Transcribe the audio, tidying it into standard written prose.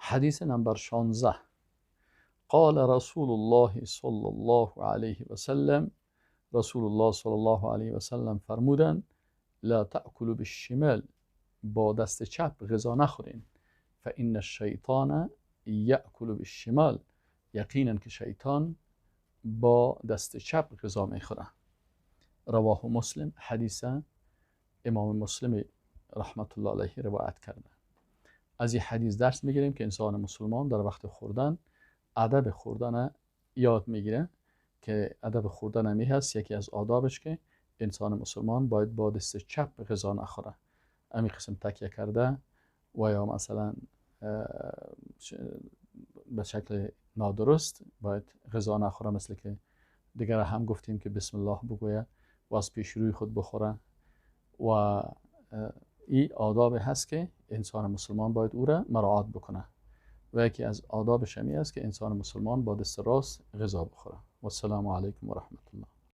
حدیث نمبر 16. قال رسول الله صلی الله علیه و سلم، رسول الله صلی الله علیه و سلم فرمودند: لا تأکلوا بالشمال، با دست چپ غذا نخورین، فإن الشیطان یأکل بالشمال، یقینا که شیطان با دست چپ غذا میخوره. رواه مسلم. حدیث امام مسلم رحمت الله علیه روایت کرده. از این حدیث درس میگیریم که انسان مسلمان در وقت خوردن ادب خوردن یاد میگیره، که ادب خوردن همی هست یکی از آدابش که انسان مسلمان باید با دست چپ غذا نخوره، امی قسم تکیه کرده و یا مثلا به شکل نادرست باید غذا نخوره، مثل که دیگر هم گفتیم که بسم الله بگویه و از پیش روی خود بخوره. و این آداب هست که انسان مسلمان باید او را مراعات بکنه و یکی از آداب شمی است که انسان مسلمان با دست راست غذا بخوره. و السلام علیکم و رحمت الله.